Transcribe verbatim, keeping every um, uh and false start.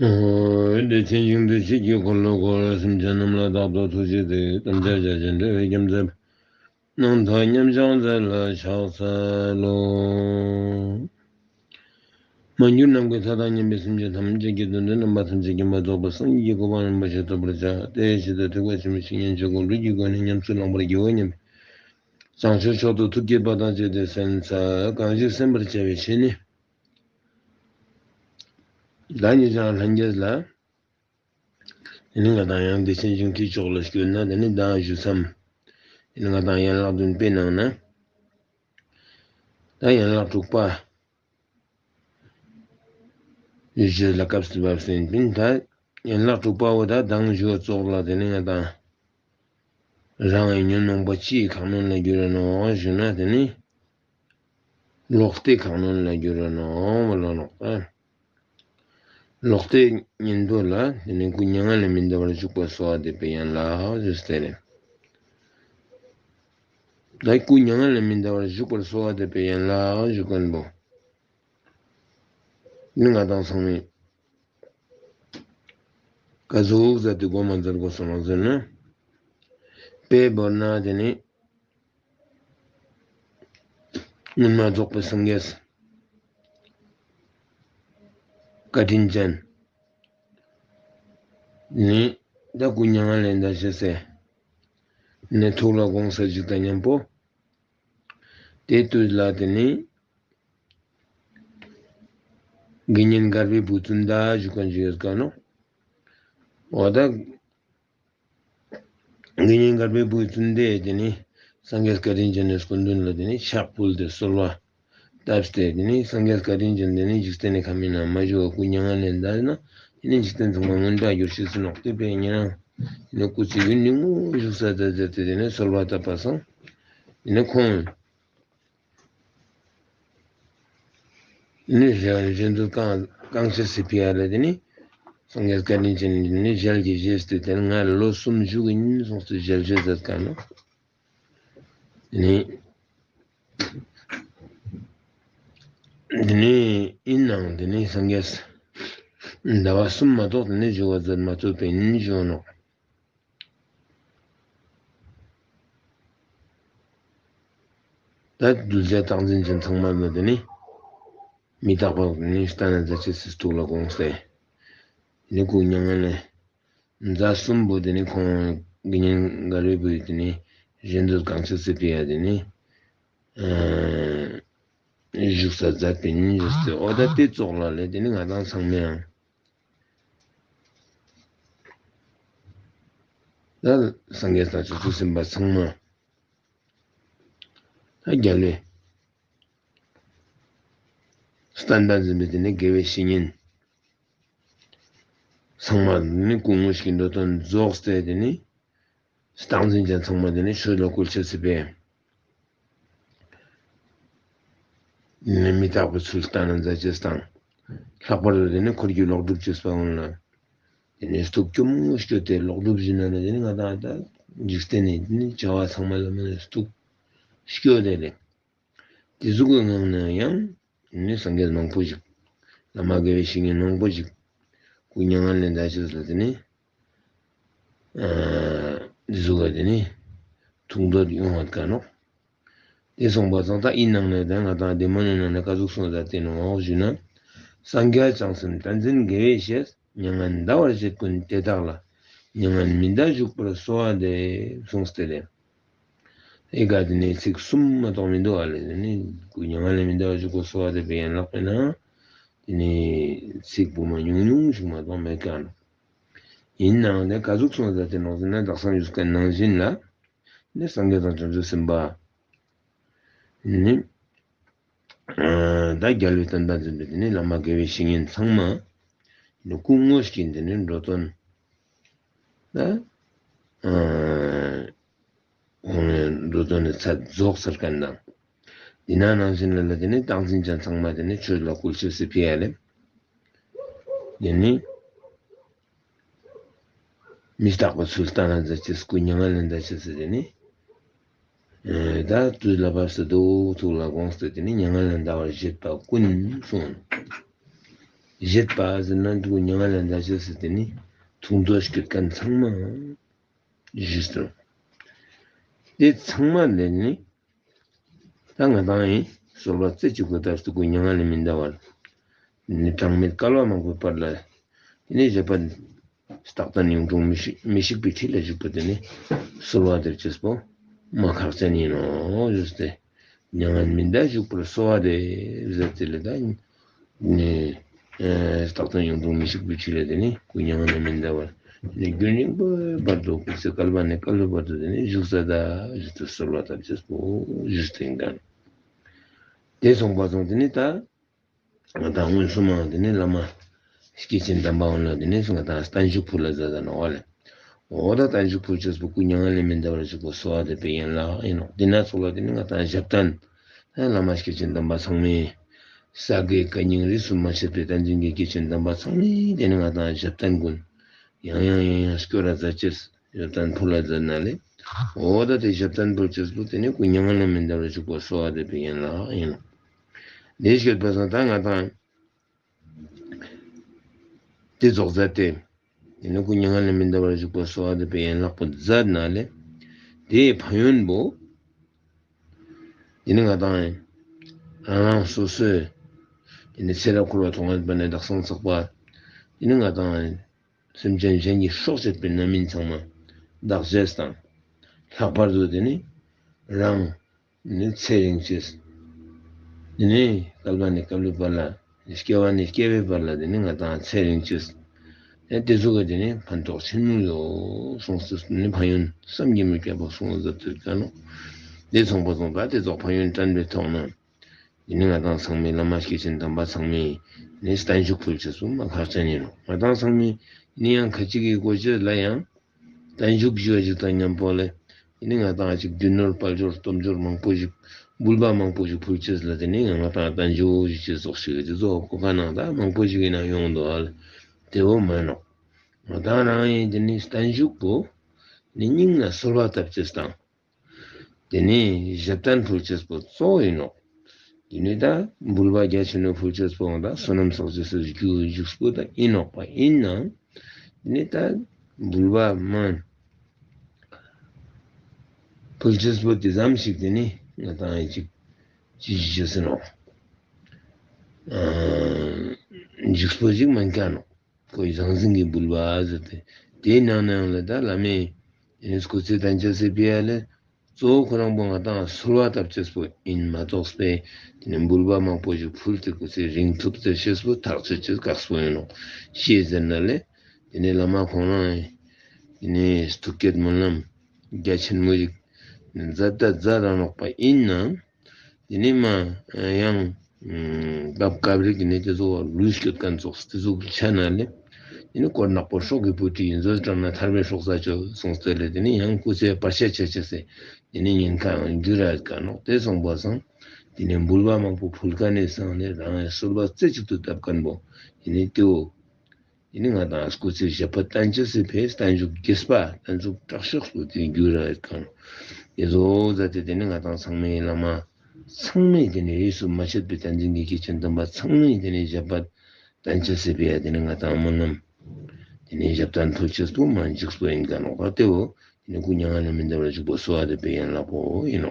འོ། བདེ་ཆེན་ཞིང་དུ་ཆོས་ཀྱི་འཁོར་ལོ་བསྐོར། སེམས་ཅན་རྣམས་ལ་རྟག་ཏུ་ཐུགས་རྗེས་གཟིགས། དམ་ཅན་བརྒྱ་བྱིན་འདུལ་བའི་རྒྱལ་མཚན། རྣམ་ཐར་མཉམ་སྦྱོང་མཛད་ལ་ཕྱག་འཚལ་ལོ། མ་གྱུར་ནམ་མཁའི་མཐའ་དང་མཉམ་པའི་སེམས་ཅན་ཐམས་ཅད་ཀྱི་དོན་དུ་རྣམ་པ་ཐམས་ཅད་མཁྱེན་པ་རྫོགས་པའི་སངས་རྒྱས་ཀྱི་གོ་འཕང་རིན་པོ་ཆེ་ཐོབ་པར་བྱ། དེའི་ཆེད་དུ་ཐེག་པ་ཆེན་པོའི་བཤེས་གཉེན་ཆོས་སྐུ་ལུས་ཀྱི་སྒོ་ནས་ཉམས་སུ་བླང་བར་བགྱིའོ་སྙམ་པའི་བྱང་ཆུབ་མཆོག་ཏུ་ཐུགས་བསྐྱེད་པ་དང་བཅས་ཏེ་གསན་ས། གང་ཞིག་གསན་པར་བྱ་བའི་ཆོས་ནི། བདག་ཉིད་ཀྱང་ལྷན་རྒྱས་ལ། དེ་ནི་ང་དང་ཡང་བདེ་ཆེན་ཞིང་ཁྲིད་ཕྱོགས་ལ་བསྐྱོད་ན། དེ་ནི་བདག་ཞུ་མཚམས། དེ་ནི་ང་དང་ཡན་ལག་བདུན་པའི་ནང་ན། ད་ཡན་ལག་དྲུག་པ། ཞུ་ལ་སྐབས་སུ་བབས་ཟིན་པིན། ད་ཡན་ལག་དྲུག་པ་བོ་ད་མདང་ཞུ་བ་ཙོགས་ལ། དེ་ནི་ང་དང་རང་གི་ཉོན་མོངས་པ་ཅི་ཡི་ཁ་གནོན་ལ་འགྱུར་ར་ནོག་ཞུ་ན། དེ་ནི་ལོག་ལྟའི་ཁ་གནོན་ལ་འགྱུར་ར་ནོག་མ་ལོ་ནོག་ད། ལོག་ལྟའི་གཉེན་པོ་ལ་དེ་ནི་སྐུ་མྱ་ངན་ལས་མི་འདའ་བར་བཞུགས་པར་གསོལ་བ་འདེབས་པའི་ཡན་ལག་ཞུས་ཏེ་རེད། ད་སྐུ་མྱ་ངན་ལས་མི་འདའ་བར་བཞུགས་པར་གསོལ་བ་འདེབས་པའི་ཡན་ལག་ཞུ་མཁན་པོ། ནི་ང་དང་ཚང་མས་ག་ཟུག་ཟེར་ཏེ་སྒོམ་མ་མཛད་དགོས་སོང་ལགས་ཟེར་ན། དཔེ་བོར་ན་དེ་ནི་སྔོན་མ་རྫོགས་པའི་སངས་རྒྱས་བཀའ་དྲིན་ཅན་ནི་ད་སྐུ་མྱ་ངན་ལས་འདའ་ཤེས་ཟེར་ནས་ཐུགས་ལ་དགོངས་ས་ཞིག་དང་མཉམ་པོ། དེ་དུས་ལ་དེ་ནི་དགེ་བསྙེན་མགར་པའི་བུ་ཙུན་ད་ཞུ་མཁན་ཞིག་ཡོད་ཀ་ནོ། འོ་ད་དགེ་བསྙེན་མགར་པའི་བུ་ཙུན་དས་དེ་ནི་སངས་རྒྱས་བཀའ་དྲིན་ཅན་ནི་སྐུ་མདུན་ལ་དེ་ནི་ཕྱག་ཕུལ་ཏེ་གསོལ་བ་བཏབ་སྟེ། དེ་ནི་སངས་རྒྱས་བཀའ་དྲིན་ཅན་དེ་ནི་འཇིག་རྟེན་ནས་ཁ་མིན་ན་མ་བཞུགས་པ་སྐུ་མྱ་ངན་ལས་འདའ་ན། དེ་ནི་འཇིག་རྟེན་ཚང་མ་སྔོན་འགྲོར་འགྱུར་ཤེས་སུ་ནོག་སྟེ། དཔེ་ཉེ་རང་དེ་ནི་སྐུ་ཚེ་ཡུན་རིང་མོ་བཞུགས་ས་མཛད་མཛད་དེ་དེ་ནི་གསོལ་བ་བཏབ་པ་སང་། དེ་ནི་ཁོང་ནི་ཞལ་བཞེས་འདུག་གང་གང་ཤེས་སི་ཕི་ཡ་ལ་དེ་ནི་སངས་རྒྱས་བཀའ་དྲིན་ཅན་ནི་ཞལ་གྱིས་བཞེས་ཏེ། དེ་ནི་ང་ལོ་གསུམ་བཞུགས་ཡིན་གསུངས་ཏེ་ཞལ་བཞེས་མཛད་ག་ནོ། དེ་ནི་དེ་ནི་ཡིན་ནའང་དེ་ནི་སངས་རྒྱས་ཟླ་བ་གསུམ་མ་གཏོགས་དེ་ནི་བཞུགས་པ་མཛད་མ་ཐུབ་པས་ཡིན་ཞུ་ནོ། ད་གདུལ་བྱ་རྟག་འཛིན་ཅན་ཚང་མ་ལ་དེ་ནི་མི་རྟག་པ་ནི་ལྟ་ན་མཛད་ཅེས་སི་ཐུགས་ལ་དགོངས་ཏེ། དེ་ནི་སྐུ་མྱ་ངན་ལས་འདའ་གསུམ་པོ་དེ་ནི་ཁོང་དགེ་བསྙེན་མགར་པའི་བུས་དེ་ནི་བཞེས་འདུག་གང་ཤེས་སི་ཕི་ཡ་དེ་ནི་ཨ་བཞུགས་ས་མཛད་པའི་ཉིན་བཞུགས་ཏེ། འོ་ད་དེ་ཙོགས་ལ་ལས་དེ་ནི་ང་དང་ཚང་མའང་ད་སངས་རྒྱས་དང་བྱང་ཆུབ་སེམས་དཔའ་ཚང་མ། ད་རྒྱལ་བའི་བསྟན་པ་འཛིན་པའི་དེ་ནི་དགེ་བའི་བཤེས་གཉེན་ཚང་མ་ནི་སྐུ་དངོས་ཀྱི་འགྲོ་དོན་རྫོགས་ཏེ། དེ་ནི་རྟག་འཛིན་ཅན་ཚང་མ་དེ་ནི་ཆོས་ལ་བཀོལ་ཆ་སྲིད་པས། ནི་མི་རྟག་པའི་ཚུལ་ལྟ་ན་མཛད་ཅེས་དང་། ལྷག་པར་དུ་དེ་ནི་འཁོར་གྱི་ལོག་སྒྲུབ་ཅེས་པ་འོང་ལ། དེ་ནི་སྡུག་སྐྱོ་མོ་སྐྱོ་སྟེ་ལོག་སྒྲུབ་བྱེད་ན་ནི་དེ་ནི་ང་དང་ད་འཇིག་རྟེན་ནི་དེ་ནི་བྱ་བ་ཚང་མ་ལ་མ་ནི་སྡུག་སྐྱོ་དེ་ལས། དེ་ཟུག་གི་ངང་ནས་ཡང་ནི་སངས་རྒྱས་མང་པོ་ཞིག་བླ་མ་དགེ་བའི་བཤེས་གཉེན་མང་པོ་ཞིག་སྐུ་མྱ་ངན་ལས་འདའ་ཤེས་ལ་དེ་ནི་ཨ་དེ་ཟུག་ག་དེ་ནི་ཐུགས་འདོད་ཡོང་བ་ག་ནོ། དེ་སོང་པ་ཙང་ད་ཡིན་ནང་ནས་ད་ང་དང་བདེ་མོ་ནས་ནང་ནས་ག་ཟུག་གསུངས་ད་དེ་ནོ་ཞུ་ན། སངས་རྒྱས་བྱང་སེམས་བསྟན་འཛིན་དགེ་བའི་བཤེས། མྱ་ངན་འདའ་བར་བྱེད་ཀུན་དེ་དག་ལ། མྱ་ངན་མི་འདའ་བཞུགས་པར་གསོལ་བ་འདེབས་གསུངས་ཏེ་རེད། ཨེ་ག་དེ་ནས་ཚིག་གསུམ་མ་གཏོགས་མི་འདུག་ཨ་ལས། དེ་ནི་སྐུ་མྱ་ངན་ལས་མི་འདའ་བར་བཞུགས་པར་གསོལ་བ་འདེབས་པའི་ཡན་ལག་པའི་ནང་དེ་ནི་ཚིག་བུ་མ་ཉུང་ཉུང་ཞིག་མ་གཏོགས་མེད་ཀ་ནོ། ཡིན་ནའང་དེ་ག་ཟུག་གསུངས་ད་དེ་ནོ་ཟེར་ན། བདག་བསམ་ཡོད་མཁན་ནང་བཞིན་ལ་ནི་སངས་རྒྱས་དང་བྱང་ཆུབ་སེམས་དཔའ་ནི། ད་རྒྱལ་བའི་བསྟན་པ་འཛིན་པའི་དེ་ནི་བླ་མ་དགེ་བའི་བཤེས་གཉེན་ཚང་མ་ནི་སྐུ་དངོས་ཀྱི་དེ་ནི་འགྲོ་དོན་ད་འགྲོ་དོན་ནི་ཚར་རྫོགས་ཟེར་མཁན་དང་། འདི་ན་ནང་བཞིན་ལ་ལ་དེ་ནི་རྟག་འཛིན་ཅན་ཚང་མ་དེ་ནི་ཆོས་ལ་བཀོལ་ཆོས་སུ་ཕི་ཡ་ལེ། དེ་ནི་མི་རྟག་པའི་ཚུལ་ལྟ་ན་མཛད་ཅེས། སྐུ་མྱ་ངན་ལས་འདའ་ཅེས་ཟེར་དེ་ནི། ཨེ་ད་དུས་ལ་བབས་སུ་འདུག་ཐུགས་ལ་དགོངས་ཏེ་དེ་ནི་མྱ་ངན་ལས་འདའ་བར་བཞེད་པ་ཀུན་གསུངས། བཞེད་པ་ཟེར་ན་འདུག་མྱ་ངན་ལས་འདའ་ཆོག་ཟེར་དེ་ནི་ཐུགས་འདོད་སྐྱོད་མཁན་ཚང་མ་བཞེས་སོ། དེ་ཚང་མ་ལས་ནི་ད་ང་དང་ཡིན་གསོལ་བ་རྩེ་གཅིག་པུ་ལྟར་དུ་སྐུ་མྱ་ངན་ལས་མི་འདའ་བར་ནི་གྲངས་མེད་བསྐལ་པ་མང་པོའི་བར་ལ་དེ་ནི་བཞེད་པ་རྟག་ཏུ་གཡུང་དྲུང་མི་ཤིགས་མི་ཤིགས་པའི་ཁྲི་ལ་བཞུགས་པ་དེ་ནི་གསོལ་བ་འདེབས་ཅེས་པོ་མ་ཁག་ཅན་ཡིན་ནོ་ཞུས་ཏེ། མྱ་ངན་མི་འདའ་བཞུགས་པར་གསོལ་བ་འདེབས་ཟེར་དེ་ལས་ད་ནི་རྟག་ཏུ་གཡུང་དྲུང་མི་ཤིགས་པའི་ཁྲི་ལ་དེ་ནི་སྐུ་མྱ་ངན་ལས་མི་འདའ་བར་ནི་རྒྱུན་རིང་པོའི་བར་དུ་སྐུ་ཚེ་བསྐལ་པ་ནས་བསྐལ་པའི་བར་དུ་དེ་ནི་བཞུགས་ས་ད་ཞུས་ཏེ་གསོལ་བ་བཏབ་ཅེས་པོ་ཞུས་ཏེ་ཡིན་ག་དེ་སོང་པ་སོང་དེ་ནི་ད། ང་དང་མངོན་སུམ་མ་དེ་ནས་བླ་མ་སྐྱེས་ཆེན་དམ་པ་འོང་ལ་དེ་ནས་ང་དང་བརྟན་བཞུགས་ཕུལ་ལ་མཛད་ད་ནོ་བ་ལས། འོ་ད་བརྟན་བཞུགས་ཕུལ་ཆོས་པོ་སྐུ་མྱ་ངན་ལས་མི་འདའ་བར་བཞུགས་པ་གསོལ་བ་འདེབས་པའི་ཡན་ལག་ཡིན་ནོ། དེ་ན་ཚོགས་ལ་དེ་ནས་ང་དང་ཞབས་བརྟན། ཨ་བླ་མ་སྐྱེས་ཆེན་དམ་པ་ཚང་མས་ས་དགེ་བཀའ་རྙིང་རིས་སུ་མ་ཆད་པའི་བསྟན་འཛིན་གྱི་སྐྱེས་ཆེན་དམ་པ་ཚང་མས་དེ་ནས་ང་དང་ཞབས་བརྟན་ཀུན་ཡང་ཡང་ཡང་ཡང་སྐྱོར་ར་མཛད་ཅེས། ཞབས་བརྟན་ཕུལ་ལ་མཛད་ན་ལས། འོ་ད་དེ་ཞབས་བརྟན་ཕུལ་ཆོས་པོ་དེ་ནི་སྐུ་མྱ་ངན་ལས་མི་འདའ་བར་བཞུགས་པ་གསོལ་བ་འདེབས་པའི་ཡན་ལག་ཡིན་ནོ། ལས་སྐྱོད་པ་སང་ད་ང་དང་དེ་རྫོགས་མཛད་དེ། དེ་ནི་སྐུ་མྱ་ངན་ལས་མི་འདའ་བར་བཞུགས་པ་གསོལ་བ་འདེབས་པའི་ཡན་ལག་པོ་མཛད་ན་ལས། དེའི་ཕན་ཡོན་པོ། དེ་ནི་ང་དང་རང་རང་སོ་སོའི་དེ་ནི་ཚེ་རབས་འཁོར་བ་ཐོག་མེད་པ་ནས་བདག་སང་ཚགས་པ། དེ་ནི་ང་དང་སེམས་ཅན་གཞན་གྱི་སྲོག་བཅད་པའི་རྣམ་སྨིན་ཚང་མ་བདག་བྱས་དང་། ལྷག་པར་དུ་དེ་ནི་རང་ནི་ཚེ་རིང་ཅེས། དེ་ནི་བསྐལ་པ་ནས་བསྐལ་པའི་བར་ལ་སྐྱེ་བ་ནས་སྐྱེ་བའི་བར་ལ་དེ་ནི་ང་དང་ཚེ་རིང་ཅེས། ཨེ་དེ་ཚོ་གི་དེ་ནི་ཕན་ཐོགས་ཆེན་མོ་ཡོད་གསུངས་ཏེ་དེ་ནི་ཕན་ཡོན་བསམ་གྱིས་མི་ཁྱབ་པ་གསུངས་མཛད་དེ་ཀ་ནོ། དེ་ཚོང་པ་ཚོང་པ་དེ་ཚོགས་ཕན་ཡོན་དྲན་པའི་ཐོག་ན། དེ་ནི་ང་དང་ཚང་མས་བླ་མ་སྐྱེས་ཆེན་དམ་པ་ཚང་མས་ནི་བརྟན་བཞུགས་ཕུལ་ཆོས་པོ་མ་ཁག་ཅན་ཡིན་ནོ། ང་དང་ཚང་མས་ནི་ཡང་ཁ་ཅིག་གི་གོ་ཆོད་ལ་ཡང་བརྟན་བཞུགས་ཞུ་བ་ཞིག་དང་མཉམ་པོ་ལས་ནི་ང་དང་ཅིག་རྒྱུ་ནོར་དཔལ་འབྱོར་སྟོབས་འབྱོར་མང་པོ་ཞིག་འབུལ་བ་མང་པོ་ཞིག་ཕུལ་ཆོས་ལ་དེ་ནི་ང་དང་བརྟན་བཞུགས་ཞུ་ཆོས་ཙོགས་ཤིག་དེ་ཚོ་གོ་ཁ་ནང་ད་མང་པོ་ཞིག་ཡིན་ན་ཡོང་འདུག་ཨ་ལ་དེ་བོ་མ་ནོ། ང་དང་རང་ཡིན་དེ་ནི་བརྟན་བཞུགས་པོ་ནི་སྙིང་ལ་གསོལ་བ་བཏབ་ཆོས་དང་། དེ་ནས་ཞབས་བརྟན་ཕུལ་ཆོས་པོ་གཙོ་བོ་ཡིན་ནོ། དེ་ནས་ད་འབུལ་བ་རྒྱ་ཆེན་པོ་ཕུལ་ཆོས་པོ་འོང་ད་བསོད་ནམས་བསགས་ཆོས་སུ་རྒྱུ་འཇུག་པོ་ད་ཡིན་ནོག་པ་ཡིན་ནའང་། དེ་ནས་ད་འབུལ་བ་མ་ཕུལ་ཆོས་པོ་དེ་ཙམ་ཞིག་དེ་ནས་ང་དང་ཡིན་ཅིག་ཅི་ཞིག་བྱེད་སྲིད་ནོ། འཇུག་པོ་ཞིག་མ་འཁྱག་ནོ། ཁོའི་ཟང་ཟིང་གི་འབུལ་བ་ཟེར་ཏེ། དེའི་ནང་ན་ཡང་ལ་ད་བླ་མས་དེ་ནས་སྐུ་ཚེ་བརྟན་ཅེས་ཟེར་བའི་ཡ་ལས། གཙོ་བོ་ཁོ་རང་པོ་ང་དང་གསོལ་བ་བཏབ་ཅེས་པོ་ཡིན་མ་གཏོགས་པས། དེ་ནས་འབུལ་བ་མང་པོ་ཞིག་ཕུལ་ཏེ་སྐུ་ཚེ་རིང་ཐུབ་ཟེར་ཅེས་པོ་ཐག་ཆོད་ཅེས་དཀགས་པོ་ཡིན་ནོ། ཅི་ཟེར་ན་ལས། དེ་ནས་བླ་མ་ཁོང་རང་དེ་ནས་ཐུགས་བསྐྱེད་སྨོན་ལམ་རྒྱ་ཆེན་མོ་ཞིག་མཛད་ད་མཛད་ར་ནོག་པ་ཡིན་ནའང་། དེ་ནས་མ་ཡང་སྐབས་སྐབས་རིག་ནས་དེ་ཚོ་ལུས་སྐྱོད་མཁན་ཚོགས་དེ་ཚོ་ཆ་ན་ལས། དེ་ནས་དཀོར་ནག་པོ་སྲོག་གི་བུ་ཁྲིད་ཡིན་ཟོས་དྲངས་ན་ཐར་པའི་སྲོག་རྩ་ཆོད་སོང་སྟེ་ལས། དེ་ནས་ཡང་སྐུ་ཚེ་བར་ཆད་ཆེ་ཆེ་སེ་དེ་ནས་ཉེན་ཁའང་འགྱུར་ར་ཀ་ནོག། དེ་སོང་པ་སང་དེ་ནས་འབུལ་བ་མང་པོ་ཕུལ་ཀ་ནས་སང་ནས་རང་ཡང་གསོལ་བ་རྩེ་གཅིག་ཏུ་བཏབ་མཁན་པོ་དེ་ནས་དེའོ། དེ་ནི་ང་དང་སྐུ་ཚེ་ཞབས་པད་བརྟན་ཅེས་སི་ཕིའ་བརྟན་བཞུགས་རྒྱས་པ་བརྟན་བཞུགས་དྲག་ཤོས་སུ་དེ་འགྱུར་ར་ཡོད་ཀ་ནོ། དེ་ཚོ་ཟ་སྟེ་དེ་ནི་ང་དང་ཚང་མའི་བླ་མ་ཚང་མས་དེ་ནི་རིས་སུ་མ་ཆད་པའི་བསྟན་འཛིན་གྱི་སྐྱེས་ཆེན་དམ་པ་ཚང་མས་དེ་ནི་ཞབས་པད་བརྟན་ཅེས་སི་ཕིའ་དེ་ནི་ང་དང་སྨོན་ལམ་དེ་ནི་ཞབས་བརྟན་ཕུལ་ཅེས་པོ་མ་འཇིགས་པོ་ཡིན་ཀ་ནོ། ག་དེའོ། དེ་ནི་སྐུ་མྱ་ངན་ལས་མི་འདའ་བར་བཞུགས་པ་གསོལ་བ་འདེབས་པའི་ཡན་ལག་པོ་ཡིན་ནོ།